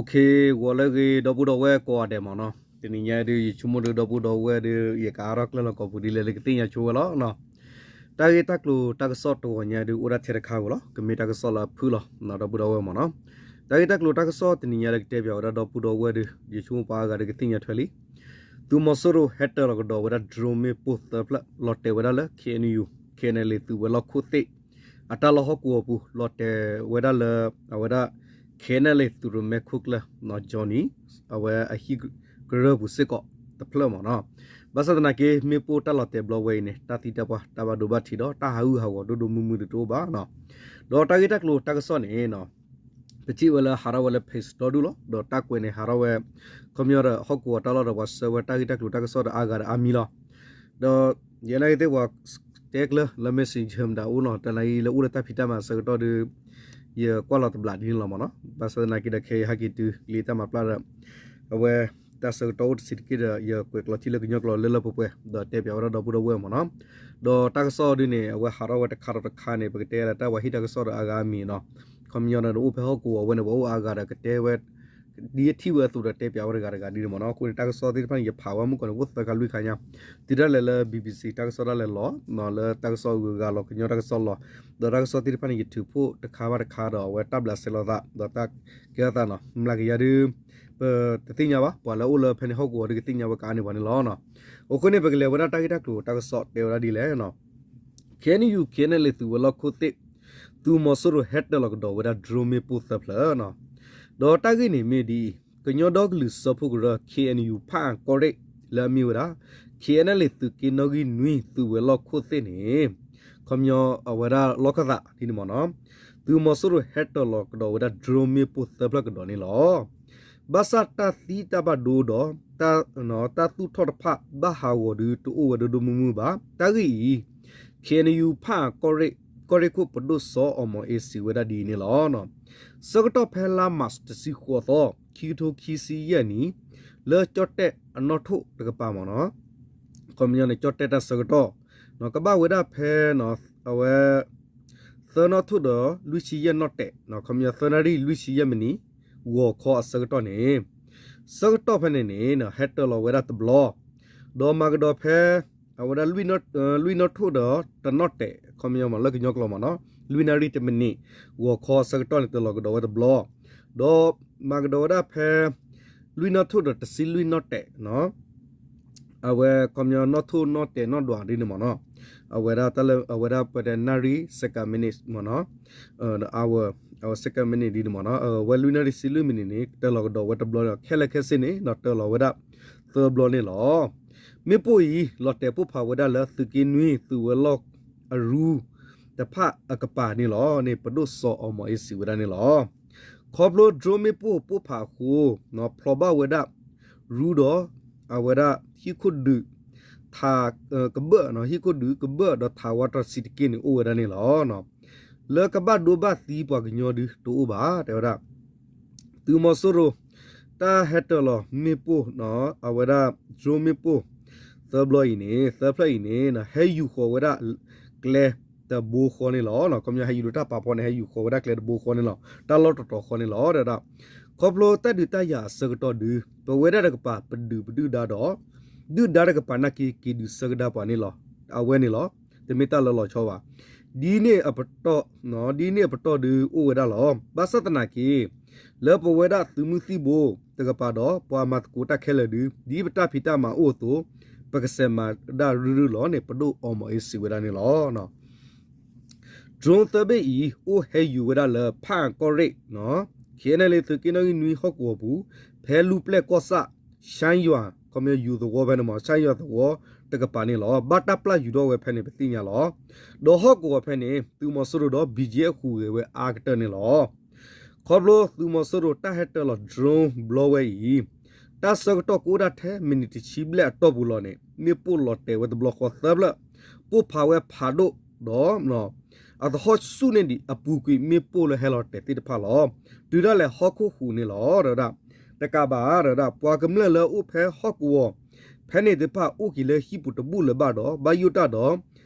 ခ့ဂီၤလၢအဂ့ၤ ဒီပုၢ်ဒီဝဲၢ်ကိးဂၤဒဲးမ့ၢ်နီၤ, တနံၤညါဒုး ယဆိကမိၣ်ဒုး ဒီပုၢ်ဒီဝဲၢ်ဒုး ယကအါထီၣ်ကျၢၢ်လီၤကိာ်ပူၤဒ်လဲၣ်လၢကသ့ၣ်ညါဆိဝဲလီၤ. တၢ်ဂ့ၢ်တၢ်ကျိၤတၢ်ကစီၣ်တဂီၤညါဒုး အိၣ်ဒၣ်ထဲတခါဧိၤလီၤ. ကမ့ၢ်တၢ်ကစီၣ်လၢအဖုၣ်လီၤ ဒီပုၢ်ဒီဝဲၢ်မ့ၢ်နီၤ. တၢ်ဂ့ၢ်တၢ်ကျိၤတၢ်ကစီၣ်တနံၤညါလၢကတဲပၠးဝဲဒၣ်ဒီပုၢ်ဒီဝဲၢ်ဒုး ယဆိကမိၣ်ပှၤအါဂၤဒုးကသ့ၣ်ညါထွဲလံ. သုးမီၤစိရိၤဟဲတၢၤလီၤကဒီးဝဲဒၣ် drone မ့ၣ်ပိၢ်သၢဖျၢၣ် လီၤတဲာ်ဝဲဒၣ်လၢ K N U K N L A သုးဝဲၤလီၢ်ခိၣ်သ့ၣ် အတၢ်လီၢ်ဟီၣ်ကဝီၤပူၤ လီၤတဲာ်ဝဲဒၣ်လၢ အဝဲဒၣ် K N L A သုးရိၣ်မဲခိၣ်ကျၢၢ် Johnny အဝဲအဟံၣ်ကရၢၢ်ပူၤစ့ၢ်ကီးတဖျၢၣ်မ့ၢ်နီၤ. ဘၣ်ဆၣ်သနာ်က့ မ့ၣ်ပိၢ်တၢ်လီၤတဲာ်ဘျီဝဲအံၤန့ၣ် တၢ်သံတၢ်ပှၢ် တၢ်ဘၣ်ဒိဘၣ်ထံးဒီး တၢ်ဟးဂူာ်ဟးဂီၤဒိၣ်ဒိၣ်မုၢ်မုၢ်ဒုးတအိၣ်ဘၣ်နီၤ. ဒီးတၢ်ဂ့ၢ်တၢ်ကျိၤတၢ်ကစီၣ်န့ၣ် ပထံၣ်ဝဲလၢဟးထီၣ်ဝဲလၢ page ဒီဒူၣ်လီၤ. ဒီးတၢ်ကွဲးန့ၣ်ဟးထီၣ်ဝဲ ခီပညီဒီးဟီၣ်ကဝီၤတၢ်လီၢ်ဒီး ပှၤဆှၢဝဲတၢ်ဂ့ၢ်တၢ်ကျိၤတၢ်ကစီၣ်ဒီးအါဂၤဒီးအါမံၤလီၤ. ဒီးယနာ်က့သ့ၣ်ပှၤတဲကျၢၢ်လၢ messenger မတၤအိၣ်နီၤ, တနံၤအံၤလၢအိၣ်လၢတၢ်ဖံးတၢ်မၤအဆၢကတီၢ်ဒုး ယကွၢ်လီၤတဘျးဒ်န့ၣ်လီၤမ့ၢ်နီၤ. ဘၣ်ဆၣ်သနာ်က့ဒီး ခဲအံၤဟဲက့ၤတုၤလံတၢ်မၤပျၢ်ဒီး အဝဲတၢ်ဆၢကတီၢ်အိၣ်တဆံးတက့ၢ်ဒီး ယကွဲးကျိးထံလၢကညီကျိာ်လၢလၢပှဲၤပှဲၤ ဒီးတဲပၠးဝဲဒၣ်ဒီပုၢ်ဒီဝဲၢ်မ့ၢ်နီၤ. ဒီးတၢ်ကစီၣ်ဒုးန့ၣ် အဝဲဟးထီၣ်ဝဲတခါဒီးတခါန့ၣ် ပကတဲလၢတၢ်ပှၤဟံးတၢ်ကစီၣ်ဒီးအါဂၤအါမံၤနီၤ. ခီပညီဒီး အိၣ်ဖဲဟီၣ်ကဝီၤဝဲန့ၣ် ပှၤအိၣ်အါဂၤဒီးကတဲဝဲ ဒ်အထံၣ်ဝဲအသိးဒီးတဲပၠးဝဲတဂၤတဂၤဒ်န့ၣ်မ့ၢ်နီၤ. အဃိန့ၣ် တၢ်ကစီၣ်သ့ၣ်တဖၣ်န့ၣ် ယဖးဝဲမုၢ်ကီၢ်န့ၣ် အိၣ်သၢခါလွံၢ်ခါညါ တုၤဒၣ်လဲာ်လၢ B B C တၢ်ကစီၣ်ဒၣ်လဲာ်လီၤ လၢတၢ်ကစီၣ်ဂုၤဂၤလီၤ ကညီတၢ်ကစီၣ်လီၤ. ဒီးတၢ်ကစီၣ်သ့ၣ်တဖၣ်န့ၣ် ယထုးဖှိၣ်တခါဘၣ်တခါဒီး အဝဲတၢ်ဘျးစဲလိာ်သး ဒီးတၢ်ကဲထီၣ်သးနီၤ မျးကယၤဒုး ပတသ့ၣ်ညါဘၣ် ပှၤလၢအိၣ်လၢဖဲန့ၣ်ဟီၣ်ကဝီၤဒုးကသ့ၣ်ညါဝဲကအါန့ၢ်ပှၤန့ၣ်လီၤ. အဃိန့ၣ် ပကလဲၤဝဲဒၣ်တၢ်ဂ့ၢ်တၢ်ကျိၤတၢ်ကစီၣ်တဲဝဲဒၣ်ဒ်လဲၣ် K N U K N L A သုးဝဲၤလီၢ်ခိၣ်သ့ၣ် သုးမီၤစိရိၤဟဲတၢၤလီၤကဒီးဝဲဒၣ် drone မ့ၣ်ပိၢ်သၢဖျၢၣ်နီၤ. ဒီးတၢ်ဂ့ၢ်န့ၣ်မ့ၢ်ဒ်အံၤ ကညီဒီကလုာ်စၢဖှိၣ်ကရၢ K N U ဖၣ်အၣ်ကီၢ်ရ့ၣ် လၢအမ့ၢ်ဝဲဒၣ် K N L A သုးက့နီၣ်ဂံၢ်နွံ သုးဝဲၤလီၢ်ခိၣ်သ့ၣ်န့ၣ် ခီပညီအဝဲဒၣ်လီၢ်ခၢၣ်သးဒ်န့ၣ်မ့ၢ်နီၤ သုးမီၤစိရိၤဟဲတၢၤလီၤကဒီးဝဲဒၣ် drone မ့ၣ်ပိၢ်သၢဖျၢၣ်ကဒီးန့ၣ်လီၤ. ဘၣ်ဆၣ်တၢ်သံတၢ်ဘၣ်ဒိဒီး တၢ်သူၣ်ထီၣ်တဖၣ်ဘၣ်ဟးဂီၤဒုးတအိၣ်ဝဲဒိၣ်ဒိၣ်မုၢ်မုၢ်ဘၣ်. တၢ်ဂ့ၢ်အံၤ K N U ဖၣ်အၣ်ကီၢ်ရ့ၣ် ကီၢ်ရ့ၣ်ခိၣ်ပဒိၣ်စီၤအီၤမီၤအ့စံးဝဲဒၣ်ဒ်အံၤန့ၣ်လီၤ. ဆၢကတီၢ်ဖဲလါမးတဆံဃိးသီ ခံကထိခံဆံယဲၢ်နံၣ် လၢကၠီၣ်တဲၣ်အနီၣ်ထိၣ်တကပၤမ့ၢ်နီၤ ခီပညီန့ၣ် ကၠီၣ်တဲၣ်တၢ်ဆၢကတီၢ် ကဘၣ်ဝဲဒၣ်ဖဲ အဝဲ သၢနီၣ်ထိၣ်ဒီးလွံၢ်ဆံယဲၢ်နီၣ်တဲာ် ခီပညီသၢနၣ်ရံၣ်လွံၢ်ဆံယဲၢ်မံးနံး ဂီၤခီအဆၢကတီၢ်န့ၣ် ဆၢကတီၢ်ဖဲန့ၣ်န့ၣ် ဟဲတၢၤလီၤဝဲဒၣ်တဘျီ ဒီးမၤကဒီးဖဲ အဝဲဒၣ် လွံၢ်နီၣ်ထိၣ်ဒီးတနီၣ်တဲာ် ခီပညီမ့ၢ်လၢကညီကျိာ်မ့ၢ်နီၤ လွံၢ်နၣ်ရံၣ်တမံးနံး ဂီၤခီအဆၢကတီၢ်န့ၣ် တၢၤလီၤကဒီးဝဲတဘျီ ဒီးမၤကဒီးဝဲဒၣ်ဖဲ လွံၢ်နီၣ်ထိၣ်ဒီးတဆံလွံၢ်နီၣ်တဲာ် အဝဲခီပညီနီၣ်ထိၣ်နီၣ်တဲာ်နီၣ်ဒွးဒ်န့ၣ်မ့ၢ်နီၤ အဝဲဒၣ်တၢ်လၢအဝဲဒၣ်ပတဲနၣ်ရံၣ် second minute မ့ၢ်နီၤ hour အဝဲ second minute ဒ်န့ၣ်မ့ၢ်နီၤအဝဲလွံၢ်နၣ်ရံၣ်ဆံလွံၢ်မံးနံးန့ၣ် တၢၤလီၤကဒီးဝဲတဘျီဒီး ခဲလၢာ်ခဲဆ့န့ၣ် တၢၤလီၤဝဲဒၣ်သၢဘျီန့ၣ်လီၤ. မ့ၣ်ပိၢ်အံၤ လီၤတဲာ်ပိၢ်ဖးဝဲဒၣ်လၢသုးက့နွံ သုးဝဲၤလီၢ်အရူတဖၣ်အကပၤန့ၣ်လီၤန့ၣ် ပဒိၣ်စီၤအီၤမီၤအ့စံးဝဲဒၣ်န့ၣ်လီၤ. ခီဖျိ drone မ့ၣ်ပိၢ်ပိၢ်ဖးအဃိ ဖျိးဘၣ်ဝဲဒၣ် ရူဒီး အဝဲဒၣ်ဟံၣ်ခိၣ်ဒုး ထး ကဘၢၣ် ဟံၣ်ခိၣ်ဒုးကဘၢၣ်ဒီးထးဝါတဆံးတက့ၢ်န့ၣ်အိၣ်ဝဲဒၣ်န့ၣ်လီၤ. လၢကဘၣ်ဒိဘၣ်သံပှၤကညီဒုးတအိၣ်ဘၣ် တဲဝဲဒၣ် သုးမီၤစိရိၤ တၢ်ဟဲတၢၤလီၤမ့ၣ်ပိၢ် အဝဲဒၣ် drone မ့ၣ်ပိၢ် သၢဘျီအံၤန့ၣ် သၢဖျၢၣ်အံၤန့ၣ် ဟဲယူၤဃီၤဝဲဒၣ်ကျဲတဘိဃီန့ၣ်လီၤ. ခီပညီဟဲယူၤဒီးတၢ်ပာ်ဖှိၣ်န့ၣ် ဟဲယူၤဃီၤဝဲဒၣ်ကျဲတဘိဃီန့ၣ်လီၤ. တၢ်လီၢ်တတီၤဃီန့ၣ်လီၤ တဲဝဲဒၣ် ခီဖျိတၢ်ဒုးတၢ်ယၤအဆၢကတီၢ်ဒုး ပဝဲဒၣ်တကပၤပဒုးပဒုၣ်ဒါဒီး ဒုၣ်ဒါတကပၤနာ်က့က့ၤဒုးဆၢကဒါပှၤန့ၣ်လီၤ. အဝဲန့ၣ်လီၤ. တမ့ၢ်တၢ်လၢလီၤဆီဘၣ်. ဒ်န့ၣ်အပတီၢ် ဒ်န့ၣ်အပတီၢ်ဒုးအိၣ်ဝဲဒၣ်လီၤ. ဘၣ်ဆၣ်သနာ်က့ လၢပဝဲဒၣ်သုးမုၢ်သံၣ်ဘိတကပၤဒီး ပှၤမၤသကိးတၢ်ခဲလၢာ်ဒုး ဒ်ပတၢ်ဖံးတၢ်မၤအိၣ်အသိး ပကစဲးမၤဒၣ်ရုၢ်ရုၢ်လီၤန့ၣ် ပဒိၣ်အီၤမီၤအ့စံးဝဲဒၣ်န့ၣ်လီၤ. drone သၢဘ့ၣ်အံၤ အိၣ်ဟဲယူၤဝဲဒၣ်လၢ ဖၣ်အၣ်ကီၢ်ရ့ၣ် KNLA သုးက့နီၣ်ဂံၢ်နွံဟီၣ်ကဝီၤပူၤ ဖဲလူၢ်ပျဲၢ်ကီၢ်ဆၣ် ရှါယွၤ ခီပညီယူၤသဝီဖဲန့ၣ်မ့ၢ် ရှါယွၤသဝီတကပၤန့ၣ်လီၤ. ဘၣ်တၢ်ပျၢ်ယူၤထီၣ်ဝဲဖဲန့ၣ် ပသ့ၣ်ညါလီၤ. ဒီးဟီၣ်ကဝီၤဖဲန့ၣ် သုးမီၤစိရိၤဒီး ဘီကၠ့အဃုာ်ဂဲၤဝဲအါကတၢၢ်န့ၣ်လီၤ. ခီဖျိသုးမီၤစိရိၤတၢ်ဟဲတၢၤလီၤ drone ဘျီဝဲအံၤ တၢ်ဆၢကတီၢ်ကအိၣ်ဒၣ်ထဲမံးနံးတဆံဘျဲၣ်အတီၢ်ပူၤလီၤန့ၣ် မ့ၣ်ပိၢ်လီၤတဲာ်ဝဲတဘျီဃီသၢဖျၢၣ် ပိၢ်ဖးဝဲဖးဒိၣ်ဒီး အသဟီၣ်ဆူၣ်န့ၢ်ဒံးအပူၤကွံာ်မ့ၣ်ပိၢ်လၢဟဲလီၤတဲာ်သ့ၣ်တဖၣ်လီၤ. တုၤဒၣ်လဲာ်ဟီၣ်ခိၣ်ဟူးန့ၣ်လီၤ. တကးဘၣ် ပှၤကမျၢၢ်လၢအအိၣ်ဖဲဟီၣ်ကဝီၤ ဖဲန့ၣ်သ့ၣ်တဖၣ်အိၣ်က့ၤလၢဟံၣ်ပူၤတဘူၣ်လၢၤဘၣ်ဒီး ဘၣ်ယိၣ်တၢ်ဒီး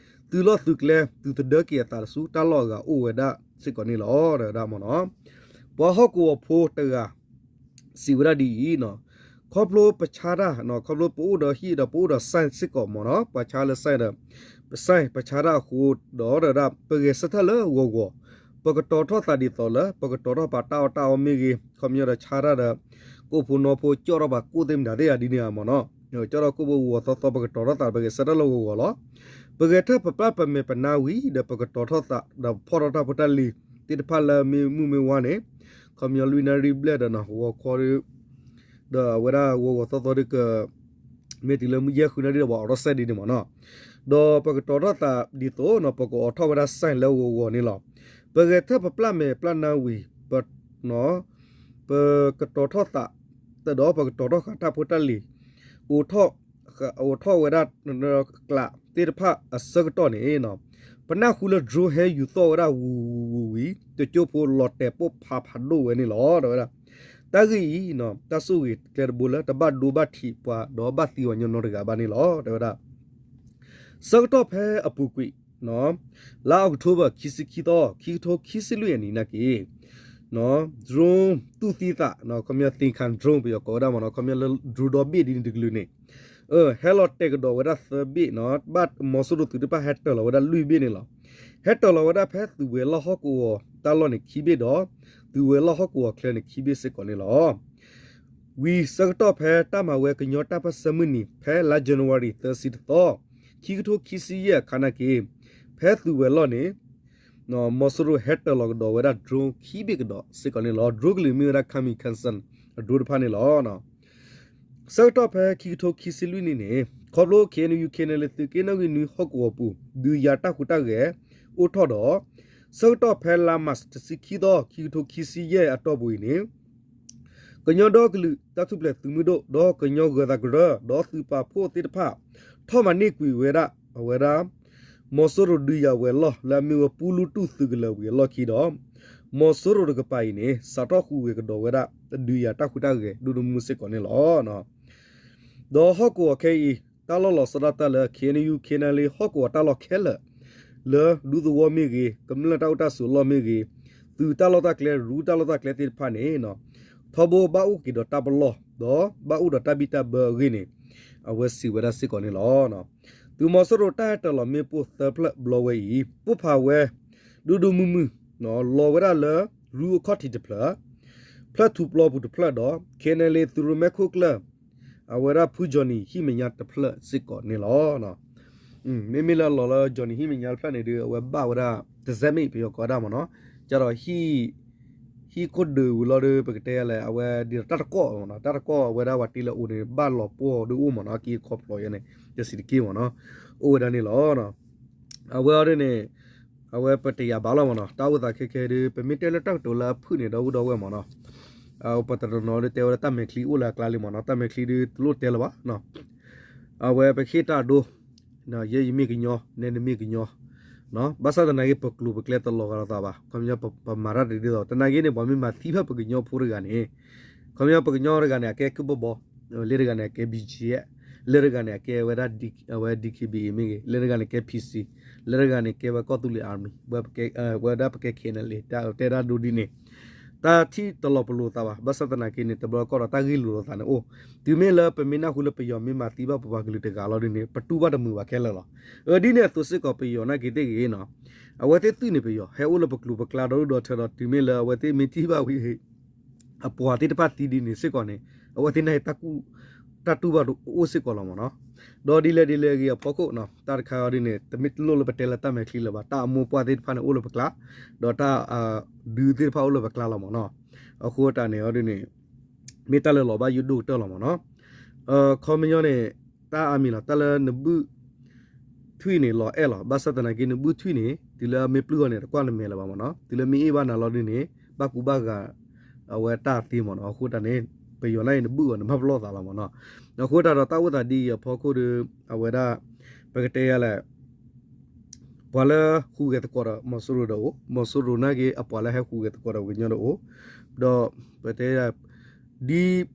သုးလီၢ်သုးကျဲ သုးသဒၢက့ၤအသးတစူၣ် တၢ်လီၢ်အဂၤအိၣ်ဝဲဒၣ်စ့ၢ်ကီးန့ၣ်လီၤ. ပှၤဟီၣ်ကဝီၤဖိတဂၤ စံးဝဲဒၣ်ဒ်အံၤ, ခီဖျိပဆါတၢ်, ခီဖျိပအိၣ်ဒီးဟံၣ်ဒီးပအိၣ်ဒီး sign စ့ၢ်ကီးမ့ၢ်နီၤ, ပှၤဆါလၢ sign ဒီး sign ပဆါတၢ်အဃိဒီး ပဂဲၤဆၢထၢၣ်လၢဂီၤဂီၤ, ပကတီၤထီၣ်သးဒ်သိးလၢ ပကတီၤထီၣ်ပှၤတၢ်အီၣ်တၢ်အီမ့ၢ်ဂ့ၤ, ခီပညီဒီးဆါတၢ်ဒီး ကိၣ်ဖိနီဖိ ကၠီၣ်ထီၣ်ပှၤကိၣ်သ့ၣ်မတၤသ့ၣ်ဧါဒ်န့ၣ်ဧါမ့ၢ်နီၤ, ကၠီၣ်ထီၣ်ကိၣ်ဖိဂီၤသီသီ ပကတီၤထီၣ်သး ပဂဲၤဆၢထၢၣ်လၢဂီၤဂီၤလီၤ. ပဂဲၤထၢၣ်ပပျၢ်ပမဲာ်ပနါဝံၤဒီး ပကတီၤထီၣ်သးဒီးဖီၣ်ထီၣ်တၢ်ဖိတၢ်လံၤသ့ၣ်တဖၣ်လၢမ့ၢ်မုၢ်မ့ၢ်ဝါန့ၣ်, ခီပညီလွံၢ်နၣ်ရံၣ်ဘျဲၣ်ဒီးနီၤ ဂီၤခီဒီး ဒီးအဝဲဒၣ်ဂီၤဂီၤသီသီဒီးက မ့ၢ်တုၤလၢမုၢ်ယဲၢ်ဃုနၣ်ရံၣ်ဒီး ပှၤအိးထီၣ် sign ဒ်န့ၣ်မ့ၢ်နီၤ, ဒီးပကတီၤထီၣ်သးဒ်သိးနီၤ ပကအိးထီၣ်ဝဲဒၣ် sign လၢဂီၤဂီၤန့ၣ်လီၤ. ပဂဲၤထၢၣ်ပပျၢ်မဲာ်ပျၢ်နါဝံၤ ပ ပကတီၤထီၣ်သး တဒီးပကတီၤထီၣ်ဃာ်တၢ်ဖိတၢ်လံၤ, အိးထီၣ် အိးထီၣ်ဝဲဒၣ် ကျးသ့ၣ်တဖၣ်အဆၢကတီၢ်န့ၣ်, ပနၢ်ဟူလၢ drone ဟဲယူၤသီၣ်ဝဲဒၣ်ဝူၤဝူၤဝူၤဝံၤ တကၠိဖိလီၤတဲာ်ပိၢ်ဖးဖးဒိၣ်ဝဲန့ၣ်လီၤ တဲဝဲဒၣ်. တၢ်ဂ့ၢ်အံၤ တၢ်ဆိၣ်ဂ့ၤကျဲတဘိလၢ တဘၣ်ဒိဘၣ်ထံးပှၤ ဒီးဘၣ်သံပှၤညီညီတဂၤဘၣ်န့ၣ်လီၤ တဲဝဲဒၣ်. ဆၢကတီၢ်ဖဲအပူၤကွံာ် လါအီးကထိဘၢၣ် ခံဆံခံသီ ခံကထိခံဆံလွံၢ်အနံၤနာ်က့ၤ drone တူၢ်သံသး ခီပညီ သ့ၣ်ခၣ် drone ပယီၤကိးဝဲဒၣ်မ့ၢ်နီၤ, ခီပညီလၢ drone ဒီဘ့ၣ်ဒ်န့ၣ်တကလုာ်န့ၣ် ဟဲလီၤတဲာ်ကဒီးဝဲဒၣ်သၢဘ့ၣ်နီၤ, ဘၣ်မီၤစိရိၤသုးတဖၣ်ဟဲတၢၤလီၤဝဲဒၣ်လွံၢ်ဘ့ၣ်န့ၣ်လီၤ. ဟဲတၢၤလီၤဝဲဒၣ်ဖဲသုးဝဲၤလီၢ်ဟီၣ်ကဝီၤတၢ်လီၢ်န့ၣ်ခံဘ့ၣ်ဒီး သုးဝဲၤလီၢ်ဟီၣ်ကဝီၤချၢန့ၣ်ခံဘ့ၣ်စ့ၢ်ကီးန့ၣ်လီၤ. ဝံၤဆၢကတီၢ်ဖဲတၢ်မၤဝဲကညီတၢ်ပၢၢ်ဆၢမုၢ်နံၤ ဖဲလါ January သၢဆံတသီ ခံကထိခံဆံယဲၢ်အခါနာ်က့ၤ ဖဲသုးဝဲၤလီၢ်န့ၣ် မီၤစိရိၤဟဲတၢၤလီၤကဒီးဝဲဒၣ် drone ခံဘ့ၣ်ကဒီးစ့ၢ်ကီးန့ၣ်လီၤ. drone ကလုာ်မ့ၢ်ဝဲဒၣ် kamikaze drone တဖၣ်န့ၣ်လီၤ. ဆၢကတီၢ်ဖဲခံကထိခံဆံလွံၢ်နံၣ်န့ၣ် ခီဖျိ KNU KNLA သုးက့နီၣ်ဂံၢ်နွံဟီၣ်ကဝီၤပူၤ ဒုးယၤတၢ်ဟူးတၢ်ဂဲၤအိၣ်ထီၣ်ဒီး ဆၢကတီၢ်ဖဲလါမၢ်ၡး တဆံခံသီ ခံကထိခံဆံယဲၢ်အတီၢ်ပူၤအံၤန့ၣ် ကညီဒီကလုာ်တၢ်ထူၣ်ဖျဲးသုးမုၢ်ဒိၣ် ဒီးကညီဂၢၤသးကရၢ ဒီးသုးပာ်ဖှိၣ်သ့ၣ်တဖၣ် ထီၣ်မၤန့ၢ်ကွံာ်ဝဲဒၣ် အဝဲဒၣ် မီၤစိရိၤဒုးယၤဝဲၤလီၢ် လၢအမ့ၢ်ဝဲပူလူတူၢ်သုးကလၢၤဝံၤအလီၢ်ခံဒီး မီၤစိရိၤတကပၤအံၤန့ၣ် စးထီၣ်ဟူးဂဲၤကဒီးဝဲဒၣ် ဒုးယၤတၢ်ဟူးတၢ်ဂဲၤဒိၣ်ဒိၣ်မုၢ်မုၢ်စ့ၢ်ကီးန့ၣ်လီၤ. ဒီးဟီၣ်ကဝီၤခဲအံၤ တၢ်လီၢ်လီၤဆီဒၣ်တၢ်လၢ KNU KNLA ဟီၣ်ကဝီၤတၢ်လီၢ်ခဲလၢာ် လၢဒူသဝီမ့ၢ်ဂ့ၤ, ကမျၢၢ်တၢ်အိၣ်တၢ်ဆိးအလီၢ်မ့ၢ်ဂ့ၤ, သုးတၢ်လီၢ်တၢ်ကျဲ ရူတၢ်လီၢ်တၢ်ကျဲသ့ၣ်တဖၣ်န့ၣ် ထီဘိဘၣ်အိၣ်က့ၤဒီးတၢ်ပလီၢ် ဒီးဘၣ်အိၣ်ဒီးတၢ်ဘံၣ်တၢ်ဘၢအဂ့ၢ်န့ၣ် အဝဲစံးဝဲဒၣ်စ့ၢ်ကီးန့ၣ်လီၤ. သုးမီၤစိရိၤတၢ်ဟဲတၢၤလီၤမ့ၣ်ပိၢ်သၢဖျၢၣ်ဘျီဝဲအံၤ ပိၢ်ဖးဝဲ ဒိၣ်ဒိၣ်မုၢ်မုၢ် လီၤဝဲဒၣ်လၢ ရူအခီၣ်ထံးတဖျၢၣ်, ဖျၢၣ်ထူပျီပူၤတဖျၢၣ်ဒီး KNLA သုးရိၣ်မဲခိၣ်ကျၢၢ် အဝဲဒၣ်ဖု Johnny ဟံၣ်မဲာ်ညါတဖျၢၣ်စ့ၢ်ကီးန့ၣ်လီၤ. မ့မ့ၢ်လၢအလီၤလၢ Johnny ဟံၣ်မဲာ်ညါတဖျၢၣ်န့ၣ်ဒီး အဝဲဘၣ်ဝဲဒၣ် တစဲးမ့ၣ် ပယီၤကိးဝဲဒၣ်မ့ၢ်နီၤ, ကဒီး ဟံၣ်ခိၣ်ဒုးဝံၤလီၤဒီး ပကတဲလဲၣ် အဝဲဒ်ဒီးတၢ်တကီၢ်မ့ၢ်နီၤ, တၢ်တကီၢ်အဝဲဒၣ်ပှၤတ့လၢအအိၣ်န့ၣ် ဘၣ်လီၤပှီၢ်ဒုးအိၣ်မ့ၢ်နီၤ, က့ခီဖျိယဲန့ၣ် တစံးတက့ၢ်မ့ၢ်နီၤ, အိၣ်ဝဲဒၣ်န့ၣ်လီၤ. အဝဲအီၤဒ်န့ၣ် အဝဲပတယာ်ဘၣ်လီၤမ့ၢ်နီၤ, တၢ်အိၣ်သးခဲခဲဒီး ပမ့ၢ်တဲလၢတၢ်ကတိၤလၢအဖုၣ်န့ၣ် ဒီပုၢ်ဒီဝဲၢ်မ့ၢ်နီၤ, ပှၤတနီၤနီၤဒီးတဲဝဲဒၣ်တၢ်မဲာ်ချံအိၣ်လၢအကျါလံမ့ၢ်နီၤ, တၢ်မဲာ်ချံဒီးတလိၣ်တဲလၢၤဘၣ် အဝဲပဟ့ၣ်တၢ်အဒိ, ယဲယမ့ၢ်ကညီ, နဲနမ့ၢ်ကညီ, ဘၣ်ဆၣ်သနာ်က့ ပကျိၤပကျဲတလီၤဂာ်လိာ်သးဘၣ်, ခီပညီပမၤတၢ်တဒ်သိး, သနာ်က့န့ၣ် ပှၤမ့ၢ်မၤသံဘၣ်ပကညီဖိတဂၤန့ၣ်, ခီပညီပကညီတဂၤန့ၣ် အကဲကုၢ်ဘီဘီ, လၢတဂၤန့ၣ် အကဲ ဘီကၠံယဲၣ်, လၢတဂၤန့ၣ် အကဲဝဲဒၣ် အဝဲ ဒံၣ်ခ့ဘံၣ်အ့ၣ် မ့ၢ်ဂ့ၤ, လၢတဂၤန့ၣ် ကဲ ဖံစံ, လၢတဂၤန့ၣ် ကဲဝဲကီၢ်သူလ့ၤ army, ဝဲဒၣ်ပကဲ KNLA တဲဒၣ်ဒိဒ်န့ၣ် တၢ်ထံၣ်တလီၤပလိာ်သးဘၣ်, ဘၣ်ဆၣ်သနာ်က့န့ၣ် တဘျီကီၢ်ဒီးတၢ်ဂ့ၢ်လိာ်လိာ်သးန့ၣ်အိၣ်, တုၤမ့ၢ်လၢပမ့ၢ်နၢ်ဟူလၢပယီၤမ့ၢ်မၤသံဘၣ်ပပှၤကလုာ်တဂၤလီၤဒ်န့ၣ် ပတူၢ်ဘၣ်တမုာ်ဘၣ်ခဲလၢာ်လီၤ. အဒ်န့ၣ်အသိးစ့ၢ်ကီးပယီၤနာ်က့ၤသ့ၣ်ဂ့ၤနီၤ, အဝဲသ့ၣ်သုးန့ၣ်ပယီၤ ဟဲအိၣ်လၢပကျိၤပကျဲဒီဒူၣ်ဒီထၢဒီး တုၤမ့ၢ်လၢအဝဲသ့ၣ်မ့ၢ်ထံၣ်ဘၣ်ဝံၤ အပှၤသ့ၣ်တဖၣ်သံဒ်န့ၣ်စ့ၢ်ကီးန့ၣ်, အဝဲသ့ၣ်နာ်က့ၤ တၢ်တူၢ်ဘၣ်အိၣ်စ့ၢ်ကီးလီၤမ့ၢ်နီၤ. ဒီးဒ်လဲၣ်ဒ်လဲၣ်ဂ့ၤအဖီခိၣ် တၢ်တခါအံၤဒ်န့ၣ် တမ့ၢ်တလိၣ်လၢပတဲလၢတၢ်မဲာ်ချံလၢၤဘၣ်, တၢ်အမိၢ်ပှၢ်သ့ၣ်တဖၣ်န့ၣ်အိၣ်လၢပကျါ, ဒီးတၢ်ဒုးသ့ၣ်တဖၣ်အိၣ်လၢပကျါလီၤမ့ၢ်နီၤ. အဃိတၢ်န့ၣ်အံၤဒ်န့ၣ် မ့ၢ်တၢ်လၢလီၤဘၣ်ယိၣ်ဒိၣ်ကတၢၢ်လီၤမ့ၢ်နီၤ. ခီပညီန့ၣ် တၢ်အါမံၤလီၤ, တၢ်လၢနဘုၣ်ထွံၣ်န့ၣ် လီၤအဲၣ်လီၤ, ဘၣ်ဆၣ်သနာ်က့ နဘုၣ်ထွံၣ်န့ၣ် တုၤလၢအမ့ၢ်ပျုၢ်အီၤန့ၣ် တကွၢ်နမဲာ်လၢၤဘၣ်မ့ၢ်နီၤ. တုၤလၢမ့ၢ်အ့ၣ်ဘၣ်နၤလီၤဒ်န့ၣ် ဘၣ်ကူဘၣ်ဂာ် အဝဲတၢ်သ့မ့ၢ်နီၤ. အဃိတၢ်န့ၣ် ပယီၤနာ်က့ၤ နဘုၣ်အီၤန့ၣ် ဘၣ်ပလီၢ်သးလီၤမ့ၢ်နီၤ. အဃိတၢ်ဒီးတၢ်အိၣ်သးဒ်အံၤအဖီခိၣ်ဒီး အဝဲဒၣ် ပကတဲယၤလဲၣ် ပှၤလၢဟူးဂဲၤသကိးဒီးမီၤစိရိၤဒီးအိၣ်, မီၤစိရိၤနာ်က့ၤ အပှၤလၢဟဲဟူးဂဲၤသကိးဒီးပှၤကညီဒီးအိၣ်, ဒီးပတဲ ဒ်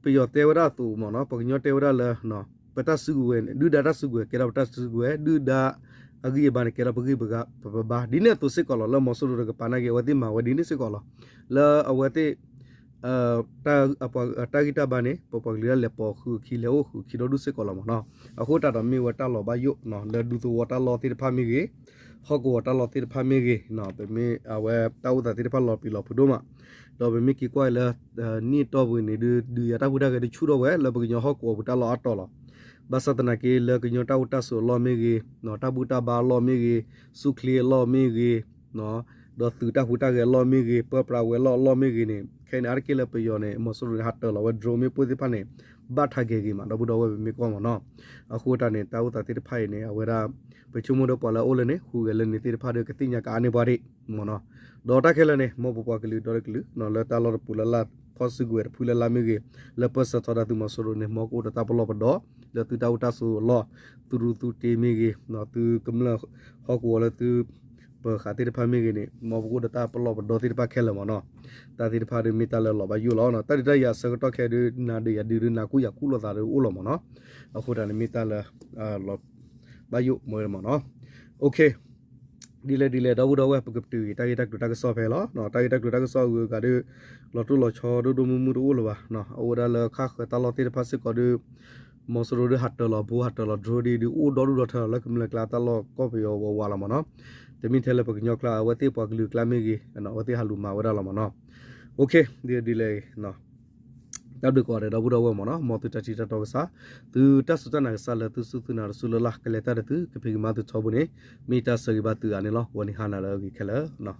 ပယီၤတဲဝဲဒၣ်အသိးမ့ၢ်နီၤ, ပှၤကညီတဲဝဲဒၣ်လၢ ပတၢ်စုကဝဲၤန့ၣ် ဒုၣ်ဒါတၢ်စုကဝဲၤ, ဒုၣ်ဒါအဂံၢ်အဘါန့ၣ် ကဲထီၣ်ပဂံၢ်ပဘါ, ဒ်န့ၣ်အသိးစ့ၢ်ကီးလီၤ. လၢမီၤစိရိၤတကပၤနာ်က့ၤ အဝဲသ့ၣ်မၤဝဲဒ်န့ၣ်စ့ၢ်ကီးလီၤ. လၢအဝဲသ့ၣ် တၢ်ဂံၢ်တၢ်ဘါန့ၣ် ပပှၤကလုာ်ဒၣ်လဲၤပိာ်ဃုာ်အခံ လဲၤအိၣ်ဃုာ်အခံဒီဒူၣ်စ့ၢ်ကီးလီၤမ့ၢ်နီၤ. အဃိသတးဒီးမ့ၢ်ဝဲတၢ်လီၤဘၣ်ယိၣ်လၢဒူသဝီတၢ်လီၢ်သ့ၣ်တဖၣ်မ့ၢ်ဂ့ၤ, ဟီၣ်ကဝီၤတၢ်လီၢ်သ့ၣ်တဖၣ်မ့ၢ်ဂ့ၤ, ပမ့ၢ်အဝဲတၢ်အိၣ်သးသ့ၣ်တဖၣ်လီၤပျံၤလီၤဖုးဒိၣ်မး, ဒီးပမ့ၢ်က့ၤကွၢ်အံၤလၢ နံၣ်အတီၢ်ပူၤန့ၣ်ဒုး ဒုးယၤတၢ်ဟူးတၢ်ဂဲၤဒုးဆူၣ်ထီၣ်ဝဲလၢပကညီဟီၣ်ကဝီၤပူၤတၢ်လီၢ်အါတီၤလီၤ. ဘၣ်ဆၣ်သနာ်က့လၢကညီတၢ်အိၣ်တၢ်ဆိးအလီၢ်မ့ၢ်ဂ့ၤ, တၢ်ဘူၣ်တၢ်ဘါအလီၢ်မ့ၢ်ဂ့ၤ, ဆူၣ်ချ့အလီၢ်မ့ၢ်ဂ့ၤ, ဒီးသုးတၢ်ဟူးတၢ်ဂဲၤအလီၢ်မ့ၢ်ဂ့ၤ, ပၢပြးဝဲၤလီၢ်အလီၢ်မ့ၢ်ဂ့ၤန့ၣ် ခဲအံၤန့ၣ် အါတက့ၢ်လၢပယီၤန့ၣ် မီၤစိရိၤန့ၣ် ဟးတၢၤလီၤဝဲ drone မ့ၣ်ပိၢ်သ့ၣ်တဖၣ်န့ၣ် ဘၣ်ထးဂဲၤဂ့ၤမး ဒီပုၢ်ဒီဝဲၢ်ပမ့ၢ်ကွၢ်မ့ၢ်နီၤ. အဃိသတးန့ၣ် တၢ်အိၣ်သးသ့ၣ်တဖၣ်အံၤန့ၣ် အဝဲဒၣ် ပဆိကမိၣ်ဒီးပှၤလၢအအိၣ်လၢန့ၣ် ဟူးဂဲၤလၢန့ၣ်သ့ၣ်တဖၣ်ဒီး ကသ့ၣ်ညါကအါန့ၢ်ပှၤဒံးမ့ၢ်နီၤ. ဒီးတၢ်ခဲလၢာ်န့ၣ် မ်ပပှၤကလုာ်ဒီတကလုာ် လၢတၢ်လီၢ်တပူၤလၢလၢ်ထီၣ်စုကဝဲၤတဖုလၢလါမ့ၢ်ဂ့ၤ, လၢပၢၢ်ဆၢထီဒါသုးမီၤစိရိၤန့ၣ် မ်ကအိၣ်ဒီးတၢ်ပလီၢ်ပဒီ လၢသုတၢ်အိၣ်တၢ်ဆိးအလီၢ်, သုရူသုတ့မ့ၢ်ဂ့ၤ, သုကမျၢၢ်ဟီၣ်ကဝီၤလၢသု ပၢၤဃာ်သ့ၣ်တဖၣ်မ့ၢ်ဂ့ၤန့ၣ် မ်ပကအိၣ်ဒီးတၢ်ပလီၢ်ပဒီသ့ၣ်တဖၣ်ခဲလၢာ်မ့ၢ်နီၤ. တၢ်သ့ၣ်တဖၣ်ဒီးမ့ၢ်တၢ်လၢလီၤဘၣ်ယိၣ်လီၤ. တၢ်ဒုးတၢ်ယၤအဆၢကတီၢ်ခဲအံၤဒုး နၤဒီးယၤဒုး နၤကူၣ်ယၤကူၣ်လိာ်သးဒီးအိၣ်လီၤမ့ၢ်နီၤ. အဃိသတးန့ၣ်မ့ၢ်တၢ်လၢ လီၤဘၣ်ယိၣ်မ့ၢ်ဝဲမ့ၢ်နီၤ. ဒ်လဲၣ်ဒ်လဲၣ် ဒီပုၢ်ဒီဝဲၢ် ပကပတုာ်အံၤ တၢ်ဂ့ၢ်တၢ်ကျိၤတၢ်ကစီၣ်ဖဲလီၤ. တၢ်ဂ့ၢ်တၢ်ကျိၤတၢ်ကစီၣ်အဂုၤအဂၤဒီး လီၤတိၢ်လီၤဆီဒိၣ်ဒိၣ်မုၢ်မုၢ်တအိၣ်လၢၤဘၣ်. အဝဲဒၣ်လၢခးဃၢၤတၢ်လီၢ်သ့ၣ်တဖၣ်စ့ၢ်ကီးဒီး မီၤစိရိၤဒီးဟးတၢၤလီၤ ဘိဟးတၢၤလီၤ drone ဒီးအိၣ်ဒီဒူၣ်ဒီထၢလီၤလၢကမျၢၢ်ကျါတၢ်လီၢ်ကီၢ်ပယီၤဝးဝးလီၤမ့ၢ်နီၤ. တမ့ၢ်ထဲလၢပကညီကျါ အဝဲသ့ၣ်ပှၤကလုာ်ကျါမ့ၢ်ဂ့ၤ အဝဲသ့ၣ်ဟးလူၤမၤဝဲဒၣ်လီၤမ့ၢ်နီၤ. ဒ်လဲၣ်ဒ်လဲၣ် တၢ်ဘျုးကိးဂၤဒဲး ဒီပုၢ်ဒီဝဲၢ်မ့ၢ်နီၤ. မ်သုတၢ်ထံၣ်တၢ်တီကစၢ် သုတၢ်စူၢ်တၢ်နာ်ကစၢ်လၢသုစူၢ်သုနာ်တစူၢ်လၢ်လၢ် ကလဲၤတၢ်ဒီးသု ကဖံးကမၤသုထီဘိန့ၣ် မ့ၢ်တၢ်ဆၢဂ့ၤဘၣ်သုအါန့ၣ်လီၤ. ဂီၤနံၤဟါနၤလၢအဂ့ၤခဲလၢာ်